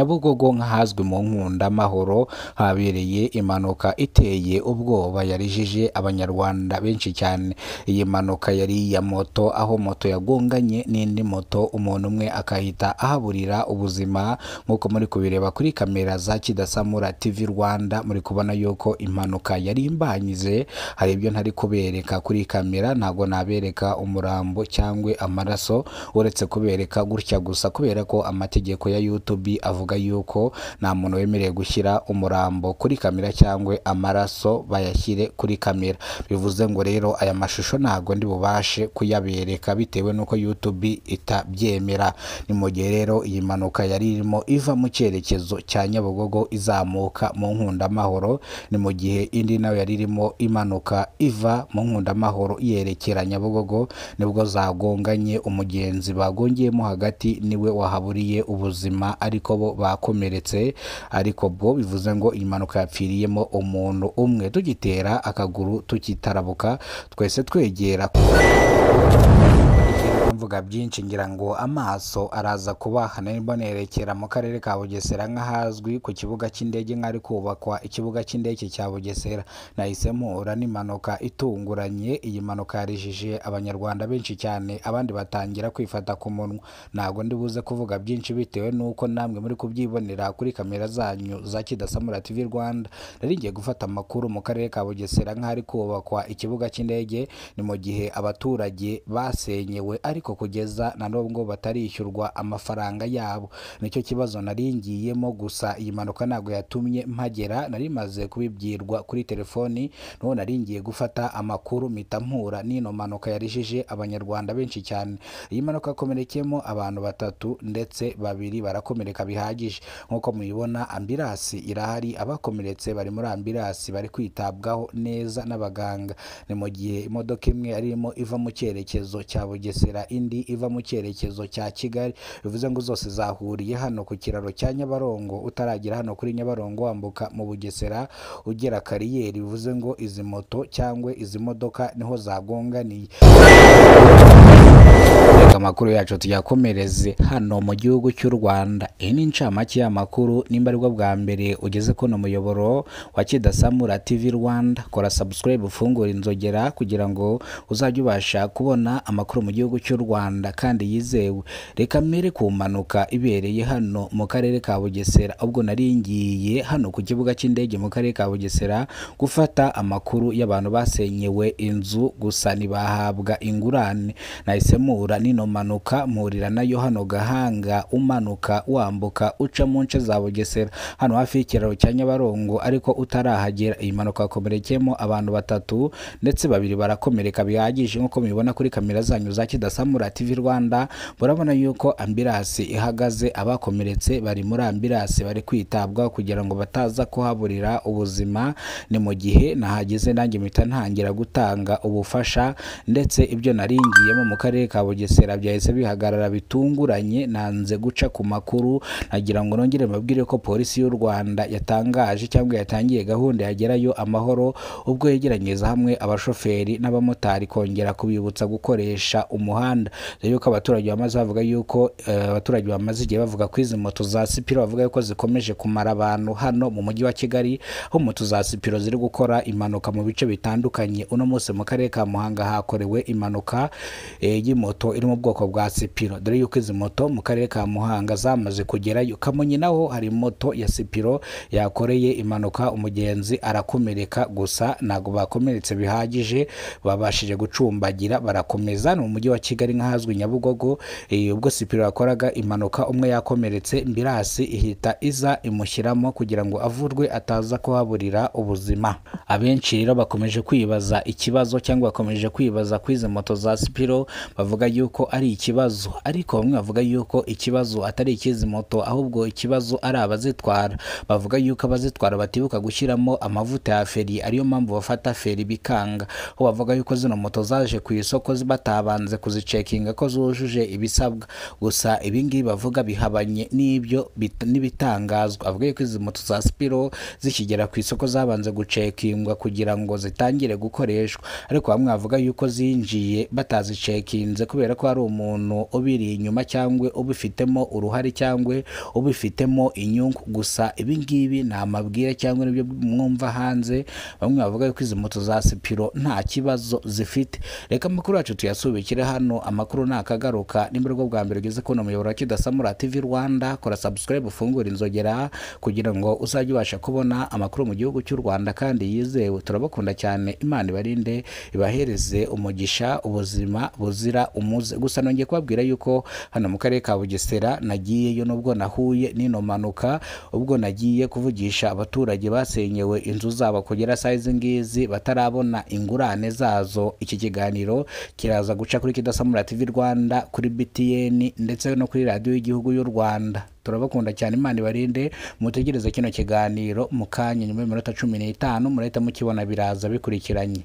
Nyabugogo nk'ahazwi mu Nkundamahoro habereye impanuka iteye ubwoba yarijije Abanyarwanda benshi cyane. Iyi mpanuka yari iya moto, aho moto yagonganye n'indi moto, umuntu umwe akahita ahaburira ubuzima. Nk'uko muri kubireba kuri kamera za Kidasamura TV Rwanda, muri kubona yuko impanuka yari imbanyize. Hari ibyo ntari kubereka kuri kamera, ntabwo nabereka umurambo cyangwa amaraso, uretse kubereka gutya gusa, kubera ko amategeko ya YouTube avuga yuko nta muntu wemerewe gushyira umurambo kuri kamera cyangwa amaraso bayashyire kuri kamera. Bivuze ngo rero aya mashusho ntabwo ndi bubashe kuyabereka bitewe n'uko YouTube itabyemera. Ni mu gihe rero iyi mpanuka yari irimo iva mu cyerekezo cya Nyabugogo izamuka mu Nkundamahoro, ni mu gihe indi nayo yari irimo imanuka iva mu Nkundamahoro yerekera Nyabugogo, nibwo zagonganye. Umugenzi bagongeyemo hagati niwe wahaburiye ubuzima, ariko bo bakomeretse. Ariko bwo bivuze ngo iyi mpanuka yapfiriyemo umuntu umwe. Tugitera akaguru tukitarabuka twese twegera mvuga byinshi, ngira ngo amaso araza kubaha. Nari nerekera mu karere ka Bugesera nk'ahazwi ku kibuga cy'indege, nk'ari kubakwa ikibuga cy'indege cya Bugesera. Nahise mpura n'impanuka itunguranye. Iyi mpanuka yarijije Abanyarwanda benshi cyane, abandi batangira kwifata ku munwa. Ntabwo ndi buze kuvuga byinshi bitewe n'uko namwe muri kubyibonera kuri kamera zanyu za Kidasamura TV Rwanda. Nari ngiye gufata amakuru mu karere ka Bugesera nk'ahari kubakwa ikibuga cy'indege, ni mu gihe abaturage basenyewe ariko kugeza na n'ubwo batarishyurwa amafaranga yabo. Nicyo kibazo nari ngiyemo, gusa iyi mpanuka ntabwo yatumye mpagera, nari maze kubibwirwa kuri telefoni. None nari ngiye gufata amakuru mpita mpura n'ino mpanuka yarijije Abanyarwanda benshi cyane. Iyi mpanuka yakomerekeyemo abantu batatu, ndetse babiri barakomereka bihagije. Nk'uko mubibona, ambirasi irahari, abakomeretse bari muri ambirasi bari kwitabwaho neza n'abaganga. Ni mu gihe imodoka imwe yarimo iva mu cyerekezo cya Bugesera, indi iva mu cyerekezo cya Kigali, bivuze ngo zose zahuriye hano ku kiraro cya Nyabarongo. Utaragera hano kuri Nyabarongo wambuka mu Bugesera ugera Kariyeri, bivuze ngo izi moto cyangwa izi modoka niho zagonganiye. Reka amakuru yacu tuyakomereze hano mu gihugu cy'u Rwanda. Iyi ni incamake y'amakuru. Nimba aribwo bwa mbere ugeze kuno muyoboro wa Kidasamura TV Rwanda, kora subscribe, ufungure inzogera kugira ngo uzajye ubasha kubona amakuru mu gihugu cy'u Rwanda kandi yizewe. Reka mbere ku mpanuka ibereye hano mu karere ka Bugesera, ubwo nari ngiye hano ku kibuga cy'indege mu karere ka Bugesera gufata amakuru y'abantu basenyewe inzu, gusa ntibahabwa ingurane. Nahise mpura n'ino mpanuka, mpurira nayo hano Gahanga, umanuka wambuka uca mu nce za Bugesera, hano hafi y'ikiraro cya Nyabarongo ariko utarahagera. Iyi mpanuka yakomerekeyemo abantu batatu, ndetse babiri barakomereka bihagije. Nk'uko mubibona kuri kamera zanyu za Kidasamura TV Rwanda, murabona yuko ambirasi ihagaze, abakomeretse bari muri ambirasi bari kwitabwaho kugira ngo bataza kuhaburira ubuzima. Ni mu gihe nahageze nanjye mpita ntangira gutanga ubufasha, ndetse ibyo naringiyemo mu karere ka Bugesera byahise bihagarara bitunguranye. Nanze guca ku makuru, nagira ngo nongere mbabwire ko polisi y'u Rwanda yatangaje cyangwa yatangiye gahunda yagerayo amahoro, ubwo yegeranyiriza hamwe abashoferi n'abamotari kongera kubibutsa gukoresha umuhanda. Rero yuko abaturage bamaze bavuga yuko abaturage bamaze igihe bavuga ko izi moto za Sipiro, bavuga yuko zikomeje kumara abantu hano mu mujyi wa Kigali, aho moto za Sipiro ziri gukora impanuka mu bice bitandukanye. Uno munsi mu karere ka Muhanga hakorewe impanuka y'imoto iri mu bwoko bwa Sipiro. Dore yuko izi moto mu karere ka Muhanga zamaze kugerayo. Kamonyi naho hari moto ya Sipiro yakoreye impanuka, umugenzi arakomereka, gusa ntabwo bakomeretse bihagije, babashije gucumbagira barakomeza. Ni mu mujyi wa Kigali nk'ahazwi Nyabugogo, ubwo Sipiro yakoraga impanuka umwe yakomeretse, ambirasi ihita iza imushyiramo kugira ngo avurwe ataza kuhaburira ubuzima. Abenshi rero bakomeje kwibaza ikibazo cyangwa bakomeje kwibaza ku izi moto za Sipiro, bavuga yuko ari ikibazo, ariko bamwe bavuga yuko ikibazo atari ikizi moto, ahubwo ikibazo ari abazitwara. Bavuga yuko abazitwara batibuka gushyiramo amavuta ya feri, ariyo mpamvu bafata feri bikanga. Aho bavuga yuko zino moto zaje ku isoko batabanze kuzicekinga ko zujuje ibisabwa. Gusa ibingibi bavuga bihabanye n'ibyo n'ibitangazwa. Avuga yuko izi moto za Sipiro zikigera ku isoko zabanze gucekingwa kugira ngo zitangire gukoreshwa, ariko bamwe bavuga yuko zinjiye batazicekinze kubera ko ari umuntu ubiri inyuma cyangwa ubifitemo uruhare cyangwa ubifitemo inyungu. Gusa ibi ngibi ni amabwire cyangwa nibyo mwumva hanze, bamwe bavuga yuko izi moto za Sipiro nta kibazo zifite. Reka amakuru yacu tuyasubikire hano, amakuru nakagaruka. Nimba aribwo bwa mbere ugeze kubona umuyoboro wa Kidasamura TV Rwanda, kora subscribe ufungure inzogera kugira ngo uzajye ubasha kubona amakuru mu gihugu cy'u Rwanda kandi yizewe. Turabakunda cyane, Imana ibarinde, ibahereze umugisha, ubuzima buzira umuze. Gusa nongeye kubabwira yuko hano mu karere ka Bugesera nagiyeyo nubwo nahuye n'ino mpanuka, ubwo nagiye kuvugisha abaturage basenyewe inzu zabo kugera saa izi ngizi batarabona ingurane zazo. Iki kiganiro kiraza guca kuri Kidasamura TV Rwanda, kuri BTN ndetse no kuri radiyo y'igihugu y'u Rwanda. Turabakunda cyane, Imana ibarinde. Mutegereze kino kiganiro mu kanya nyuma y'iminota 15 murahita mukibona, biraza bikurikiranye.